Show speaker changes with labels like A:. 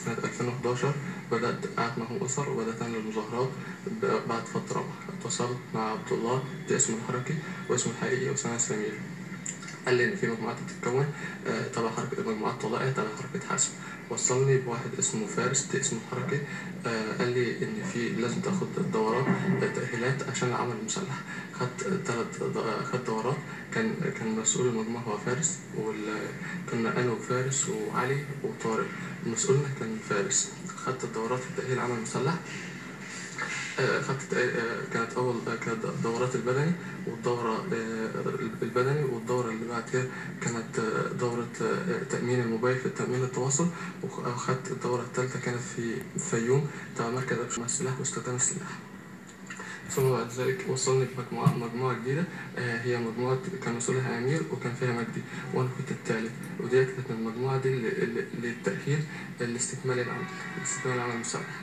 A: سنة 2011 بدأت قعدت معهم أسر وبدأت أعمل مظاهرات. بعد فترة اتواصلت مع عبد الله، ده اسمه الحركي واسمه الحقيقي أسامة سمير. قال لي إن في مجموعات بتتكون تبع حركة، مجموعات طلائع تبع حركة حسم. وصلني بواحد اسمه فارس، ده اسمه الحركي. قال لي إن في لازم تاخد دورات تأهيلات عشان العمل المسلح. خدت دورات. كان مسؤول المجموعة هو فارس، كنا أنا وفارس وعلي وطارق، مسؤولنا كان فارس. خدت الدورات في تأهيل العمل المسلح. خدت كانت أول كانت دورات البدني، والدورة البدني، والدورة اللي بعد كده كانت دورة تأمين الموبايل في تأمين التواصل. وخدت الدورة الثالثة كانت في الفيوم تبع مركز أبشر السلاح واستخدام السلاح. ثم بعد ذلك وصلني بمجموعة جديدة، هي مجموعة كان مسؤولها أمير وكان فيها مجدي، وأنا كنت الثالث. ودي كانت المجموعة دي للتأهيل لاستكمال العمل، لاستكمال العمل المسلح.